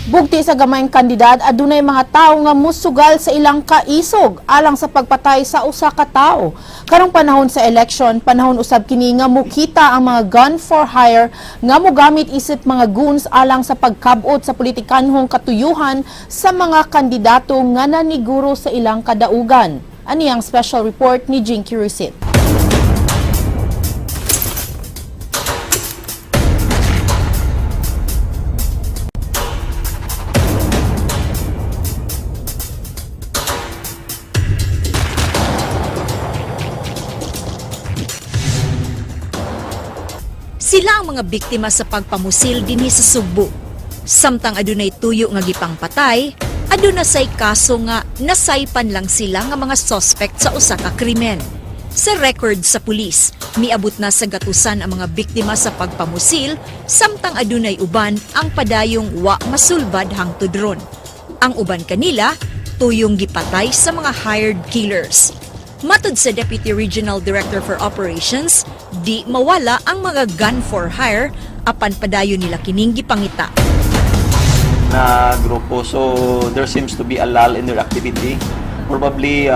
Bugti sa gamayng kandidad, adunay mga tawo nga musugal sa ilang kaisog alang sa pagpatay sa usa ka tawo. Karong panahon sa election, panahon usab kini nga mukita ang mga gun for hire nga mogamit isip mga goons alang sa pagkabot sa politikanhong katuyuhan sa mga kandidato nga naniguro sa ilang kadaugan. Ani ang special report ni Jinky Rusit. Sila ang mga biktima sa pagpamusil dinhi sa Sugbo. Samtang adunay tuyo nga gipangpatay, aduna say kaso nga nasaypan lang sila nga mga suspect sa usa ka krimen. Sa record sa pulis, miabot na sa gatusan ang mga biktima sa pagpamusil samtang adunay uban ang padayong wa masulbad hangtod ron. Ang uban kanila, tuyong gipatay sa mga hired killers. Matod sa Deputy Regional Director for Operations, di mawala ang mga gun for hire apan padayon nila kining gipangita. Na grupo. So there seems to be a lull in their activity. Probably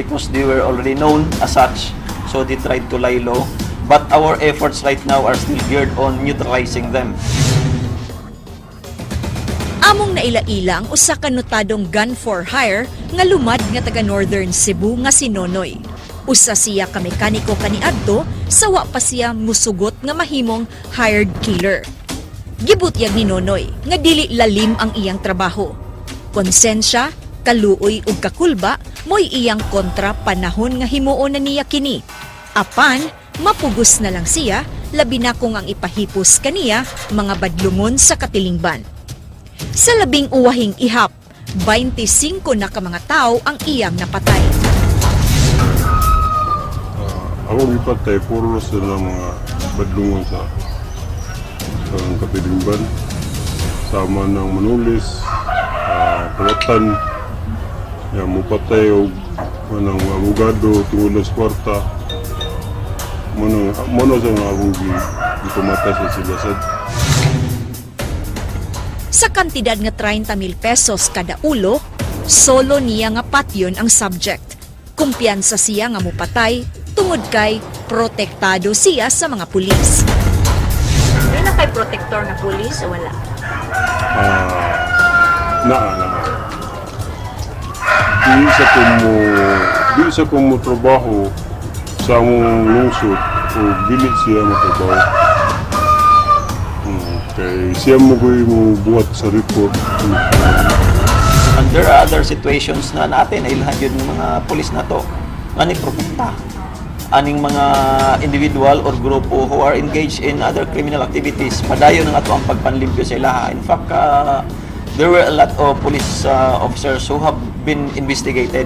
because they were already known as such, so they tried to lie low. But our efforts right now are still geared on neutralizing them. Among naila-ila ang usa ka notadong gun for hire nga lumad nga taga Northern Cebu nga si Nonoy. Usa siya ka mekaniko kaniadto sa wa pa siya musugot nga mahimong hired killer. Gibutyag ni Nonoy nga dili lalim ang iyang trabaho. Konsensya, kaluoy ug kakulba mo'y iyang kontra panahon nga himuon na niya kini. Apan, mapugos na lang siya, labi na kung ang ipahipos kaniya mga badlungon sa katilingban. Sa labing uwahing ihap, 25 na ka mga tao ang iyang napatay. Ako gipatay, puro na sila mga badlungon sa katilingban. Sama ng Manulis, Kawatan, ya, mupatay og manang abogado tungod lang sa kwarta. Mono sa mga akong gipamatay sa sila sa Sa kantidad nga 30 mil pesos kada ulo, solo niya nga patyon ang subject. Kumpiyansa siya nga mupatay tungod kay protektado siya sa mga pulis. May na kay protector nga pulis o wala? Naa naa. Di sa ko mo trabaho sa among lungsod o dili siya makabaw. Kay siya mo ko'y mo buhat sa report. And there are other situations na natin ay ilhan yun ng mga pulis na to nga ni protekta aning mga individual or grupo who are engaged in other criminal activities. Padayon ang ato ang pagpanlimpyo sa ilaha. In fact, there were a lot of police officers who have been investigated.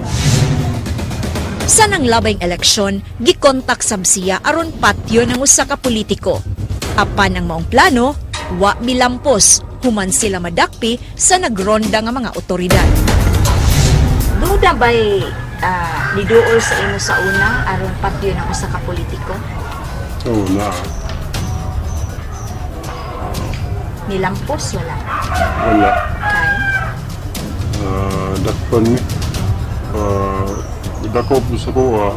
Sa nanglabayng eleksyon, gikontak sab siya aron patyon ang usa ka politiko. Apan ang maong plano, wa milampos human sila madakpi sa nagronda nga mga otoridad. Duda ba'y niduol sa imo sa una aron patyon ang usa ka politiko? Oo, naa. Nilampos wala? Wala. Kay? Dakpan mi. Dako po sa kuha.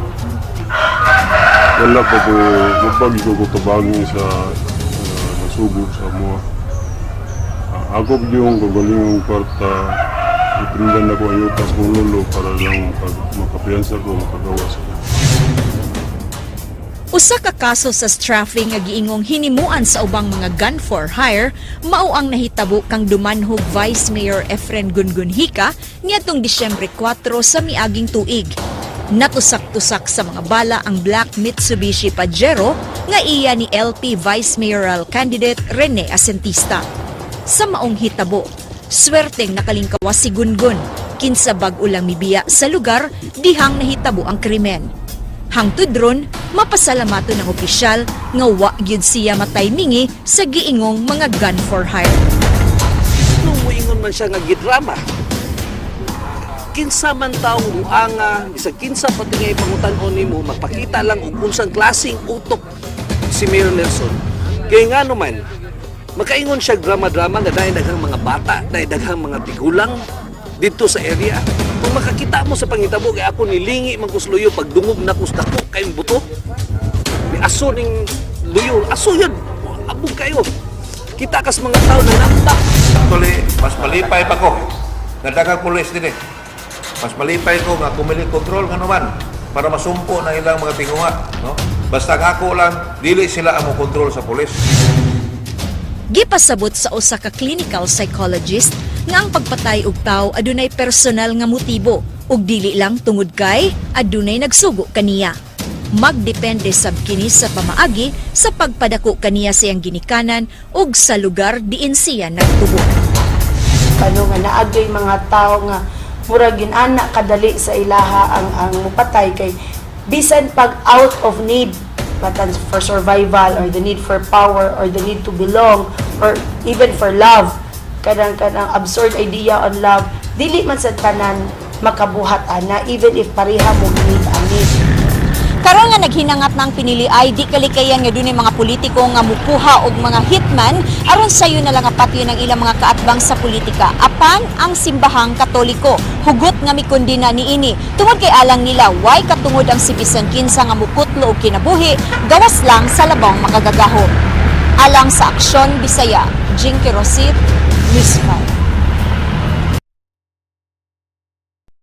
Wala pa ko, mabagi ko ko tabangin sa nasugo sa mua. Ako po yung kagaling kwarta. Ipindan ako ang yutas kong lolo para lang makapiyansa ko, makagawas ko. Usa ka kaso sa strafing nga giingong hinimuan sa ubang mga gun for hire mao ang nahitabo kang dumanhog Vice Mayor Efren Gungunhika niadtong Disyembre 4 sa miaging tuig. Natusak-tusak sa mga bala ang black Mitsubishi Pajero nga iya ni LP Vice Mayoral candidate Rene Asentista. Sa maong hitabo, swerteng nakalingkawas si Gungun kinsa bag-o lang mibiya sa lugar dihang nahitabo ang krimen. Hangtod ron, mapasalamato ng opisyal nga wa gyud siya mataymingi sa giingong mga gun for hire. Nung muingon man siya nga gidrama, kinsa man taong buanga, bisag kinsa pati nga ipangutan-on nimo, magpakita lang og unsang klaseng utok si Mayor Nelson. Kay nga naman, Makaingon siya drama-drama nga dahil daghang mga bata, dahil daghang mga tigulang dito sa area. Kung makakita mo sa pangitabo, kay ako nilingi man kus luyo pagdungog na kus dako kayong buto. Ni aso ning luyo, aso yun. Abog kayo. Kita kas mga tao na nanta. Actually, mas malipay pa ko. Nga daghang pulis din eh. Mas malipay ko nga kumili control nga naman para masumpo na ilang mga tinguha, no? Basta ang ako lang, dili sila ang kontrol sa pulis. Gipasabot sa usa ka clinical psychologist nga ang pagpatay og tawo adunay personal nga motibo ug dili lang tungod kay adunay nagsugo kaniya. Magdepende sab kini sa pamaagi sa pagpadako kaniya sa iyang ginikanan ug sa lugar diin siya nagtubo. Kano nga naagay mga tao nga murag ginana kadali sa ilaha ang mupatay kay bisan pag out of need, batan for survival or the need for power or the need to belong or even for love, kanang absurd idea on love, dili man sa tanan makabuhat ana even if pareha mo need ani. Karon nga naghinangat ng pinili ay di kalikayan nga dunay mga politiko nga mukuha og mga hitman aron sayo na lang ang patyon ang ilang mga kaatbang sa politika. Apan ang Simbahang Katoliko hugot nga mikondena niini tungod kay alang nila way katungod ang si bisan kinsa nga mukutlo og kinabuhi gawas lang sa labong makagagahom. Alang sa Aksyon Bisaya, Jinky Rosit, News 5.